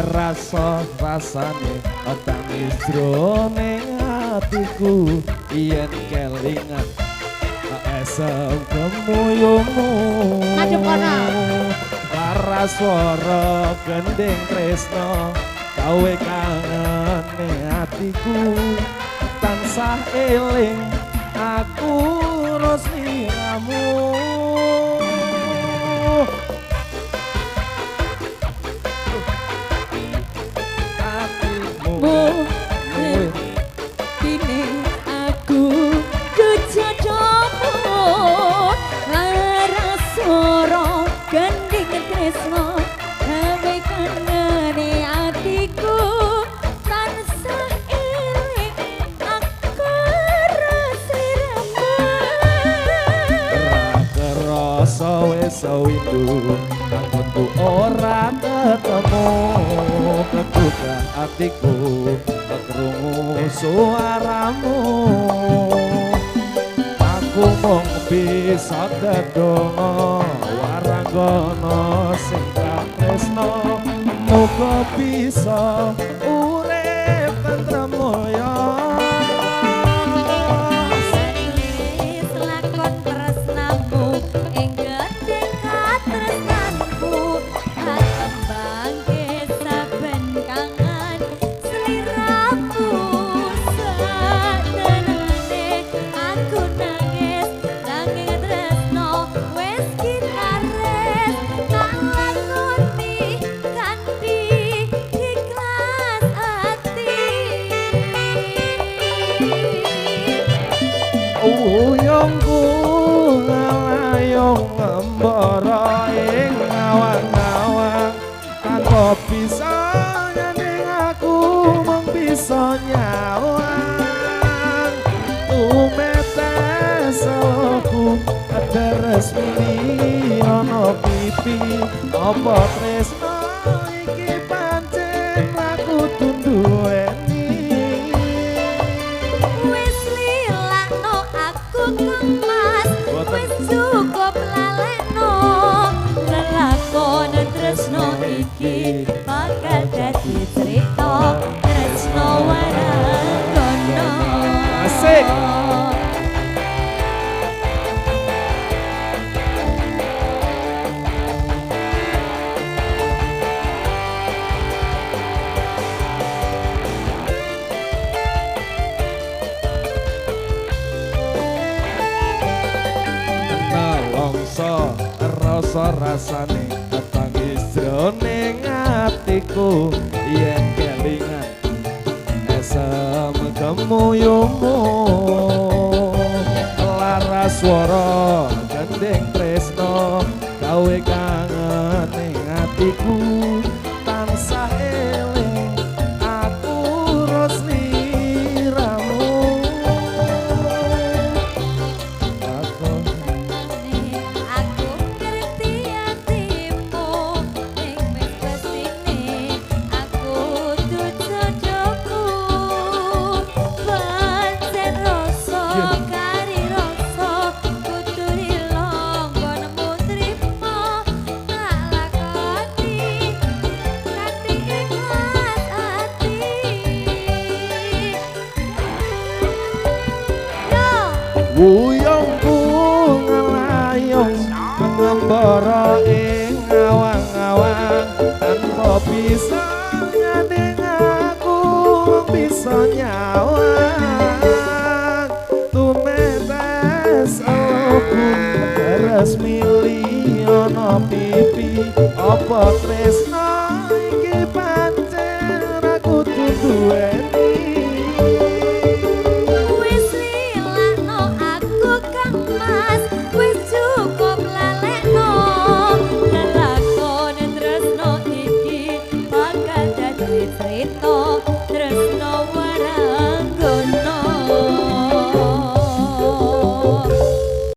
Rasa rasane tangis jroning atiku yen kelingan esem kemuyumu madhep kono lara swara gending tresno gawe kangene atiku tansah eling aku rosliramu. Aku kejodohmu lara swara gending tresno gawe kangene atiku tansah eling aku sliramu. Ra kerasa wis windu anggonku ora ketemu keduga atiku krungu suaramu aku mung bisa ndedonga waranggana sing tresno muga bisa urip tentrem mulya. Lakon tresnamu ing gending katresnanku katembangke saben kangen sliramu satenane aku nangis nanging tresno wis kinares tak lakoni kanthi ikhlas ati. Uyungku ngalayung ngembara ing awang-awang tanpa bisa nyanding aku mung bisa nyawang tumetes aku deres mili ana pipi apa tresno iki pancen aku tunduweni. Wis lilakno aku Kang Mas, wis cukup lalekno lelakon tresno iki bakal dadi crita tresno waranggana. Asik. Nelongso rasa rasane tangis jroning atiku yen kelingan esem kemuyumu lara swara gending tresno gawe kangen ing atiku tansah eling aku rosliramu. Aku Aku ngerti atimu ning wis pestine aku jodohku pancen rasa kari rasa kudu lilo nggonmu trimo tak lakoni kanthi ikhlas ati. Yo. Wuyungku ngalayung ngembara ing awang-awang tanpa bisa nyanding aku bisa nyawang tumetes eluhku deres mili ana pipi apa tresno iki pancen aku duweni. Wis lilakno aku Kang Mas, wis cukup lalekno lelakon tresno Crita.